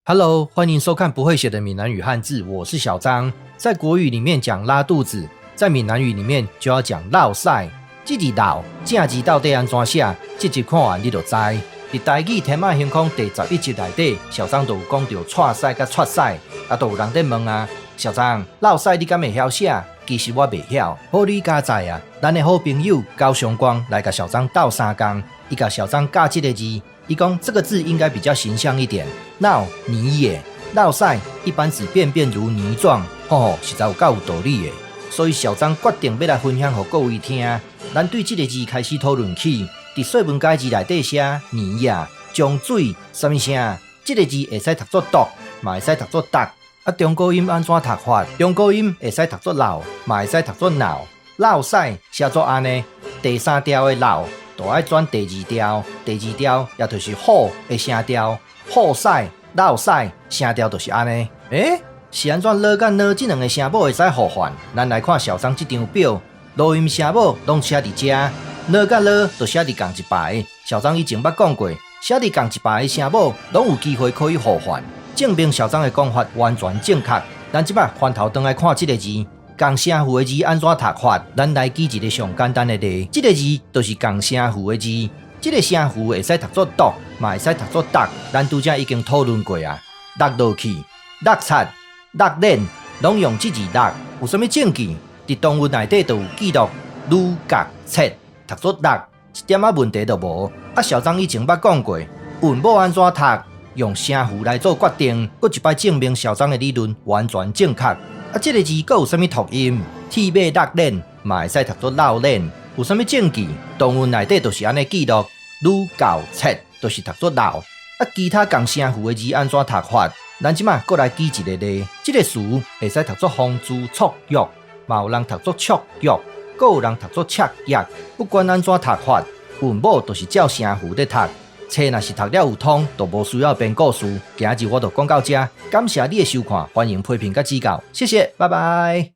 Hello，歡迎收看不會寫的閩南語漢字，我是小張。在國語裡面講拉肚子，在閩南語裡面就要講落屎。這字落正字到底按怎寫？這集看完你就知。佇台語天馬行空第11集內底，小張就有講著掣屎佮出屎，啊，就有人佇問啊，小張，落屎你敢會曉寫？其實我袂曉。好理佳哉啊，咱的好朋友高雄光來共小張鬥相共，伊共小張教這个字，伊講這個字應該比較形象一點。落泥也，落屎一般指便便如泥狀，吼吼，實在有夠有道理的。所以小張決定欲來分享予各位聽。咱對這个字開始討論起，佇說文解字內底寫泥呀，漿水，啥物聲？這个字會使讀做毒，嘛會使讀做毒。啊，中高音按怎讀法？中高音會使讀做老，嘛會使讀做鬧。落屎寫做按呢，第三調的落，就愛轉第二調，第二調也就是虎的聲調，虎屎、落屎聲調就是按呢。欸，是按怎囉佮呢這兩个聲母會使互換？咱來看小張這張表，濁音聲母攏寫佇遮，囉佮呢就寫佇仝一排。小張以前捌講過，寫佇仝一排的聲母攏有機會可以互換。證明小張的講法完全正確。咱這擺翻頭轉來看這个字，仝聲符的字按怎讀法？咱來舉一个上簡單的例，這个字就是仝聲符的字。這个聲符會使讀做毒，嘛會使讀做觸。咱拄才已經討論過啊，落落去、落漆、落鏈，攏用這字落。有啥物證據？佇唐文內底就有記錄，女角切讀做落，一點仔問題都無。啊，小張以前捌講過，韻母按怎讀？用聲符來做決定，閣一擺證明小張的理論完全正確。啊，這个字閣有啥物讀音？鐵馬落鏈嘛會使讀做落鏈，有啥物證據？唐文內底就是按呢記錄，女教切就是讀做落。啊，其他仝聲符的字按怎讀法？咱這擺閣來舉一个例，這个詞會使讀做風姿绰約，嘛有人讀做卓約，閣有人讀做赤約。不管按怎讀法，韻母就是照聲符咧讀。冊若是讀了有通，就無需要編故事。今日我就講到這，感謝你的收看，歡迎批評佮指教，謝謝，拜拜。